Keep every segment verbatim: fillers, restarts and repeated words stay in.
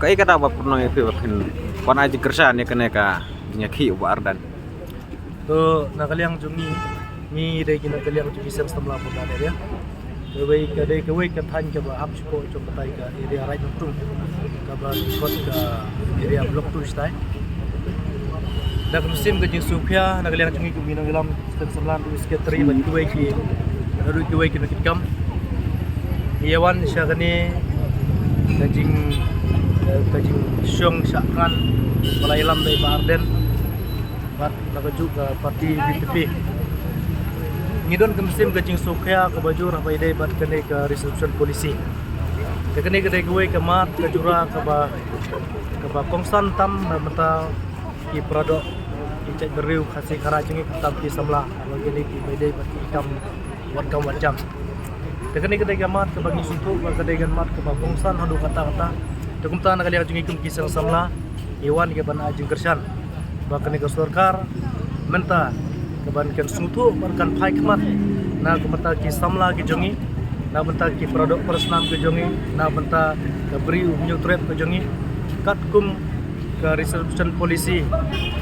Ei kata ba pynlong ïa phi ba phin wan ai jingkyrshan ïa kane ka jingïakhih u Bah Ardent. To na ka liang jong ngi, ngi dei ki na ka liang jong ki seng samla pyrda area. Kawei ka dei kawei ka thaiñ kaba hap shuh jong ka tai ka area Raid Nongtung, kaba kot ka area Block two stai. Da ka mynsiem ka jingsngewkhia na ka liang jong ngi kum ki nongïalam seng samla, secretary bad kiwei ki, bad kiwei ki nongkitkam, ïa wan sha kane ka jing, ka jingshong shah kran ba la ïalam da i Bah Ardent bad na kajuh ka party VPP. Ngi don ka mynsiem ka jingsngewkhia kaba jur haba ïadei bad kane ka reservation policy. Ka kane ka dei kawei ka mat ka jura kaba, kaba kongsan tam na bynta ki para doh, ki jaitbynriew Khasi Khara jong ngi, khamtam ki samla, haba kine kiba ïadei bad ki kam wat kam wat jam. Te kane ka dei ka mat kaba ngi sngewthuh ba ka dei ka mat kaba kongsan haduh katta katta. Te kumta na ka liang jong ngi kum ki seng samla, ngi wan ïa ka ban ai jingkyrshan ba kane ka sorkar mynta ka ban kan sngewthuh, ban kan phai khmat na ka bynta ki samla ki jong ngi, na bynta ki para doh para snam ki jong ngi, na bynta ka bri u hynñiewtrep ki jong ngi. Katkum ka reservation policy,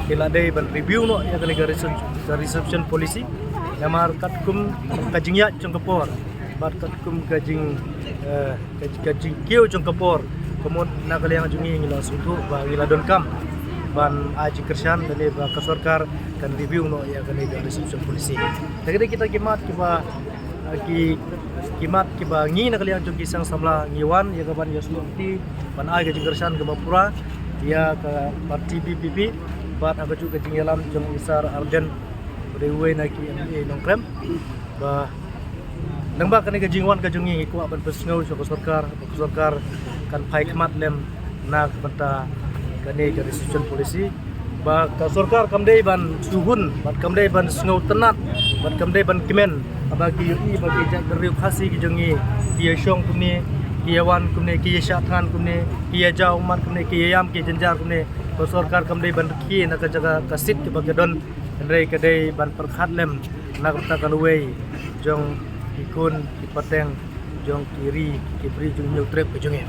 ki la dei ban review noh ïa kane ka reserv-, ka reservation policy. Namar katkum ka jingïaid jong ka por bad katkum ka jing, eh, ka, ka jingkiew jong ka por, ka mut na ka liang jong ngi ngi la sngewthuh ba ngi la donkam ban ai jingkyrshan lane ba ka sorkar kan review noh ïa kane ka reservation policy. Te ka dei kita ki mat kiba, eh, ki, ki mat kiba ngi na ka liang jong ki seng samla ngi wan ïa ka ban ïasnoh kti ban ai ka jingkyrshan kaba pura ïa ka party VPP bad ha kajuh ka jingïalam jong i Sir Ardent, ba dei uwei na ki MLA Nongkrem. Ba nangba kane ka jingwan ka jong ngi, ngi kwah ban pynsngew sha ka sorkar, ba ka sorkar kan phai khmat lem na ka bynta kane ka reservation policy. Ba ka sorkar kam dei ban shu hun, bad kam dei ban sngewtynnat, bad kam dei ban kmen, haba ki ïohi ba ki jaitbynriew Khasi ki jong ngi ki ïashong kumne, ki ïawan kumne, ki ïashah thngan kumne, ki ïajaw ummat kumne, ki ïaïam ki jynjar kumne. Ka sorkar kam dei ban rkhie na ka jaka ka seat kaba ka don, hynrei ka dei ban pyrkhat lem na ka bynta ka lawei jong ki khun ki pateng jong ki ri ki bri jong hynñiewtrep ka jong ngi.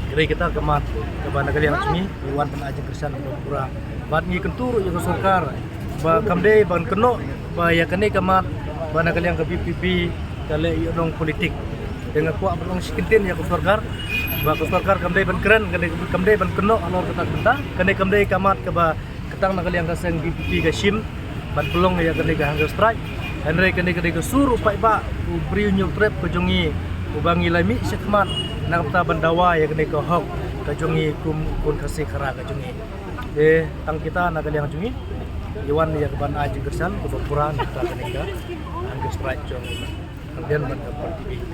Ka dei kita ka mat kaba na ka liang jong ngi ngi wan ban ai jingkyrshan kaba pura. Bad ngi kyntu ruh ïa ka sorkar ba kam dei ban kynnoh ba ïa kane ka mat ba na ka liang ka VPP ka leh ïa nongpolitik. Te nga kwah ban ong shi kyntien ïa ka sorkar ba ka sorkar kam dei ban kren, kam dei, kam dei ban kynnoh halor kata ka bynta. Kane kam dei ka mat kaba ka tang na ka liang ka seng VPP ka shim ban pynlong ïa kane ka hunger strike. Hynrei kane ka dei ka sur u paidbah, u briew hynñiewtrep ka jong ngi, uba ngi la mih shakhmat na ka bynta ban dawa ïa kane ka hok ka jong ngi kum khun Khasi Khara ka jong ngi. Te tang kita na ka liang jong ngi ngi wan ïa ka ban ai jingkyrshan kaba pura na ka bynta kane ka hunger strike jong ngi. Ka dei ban ka party VPP.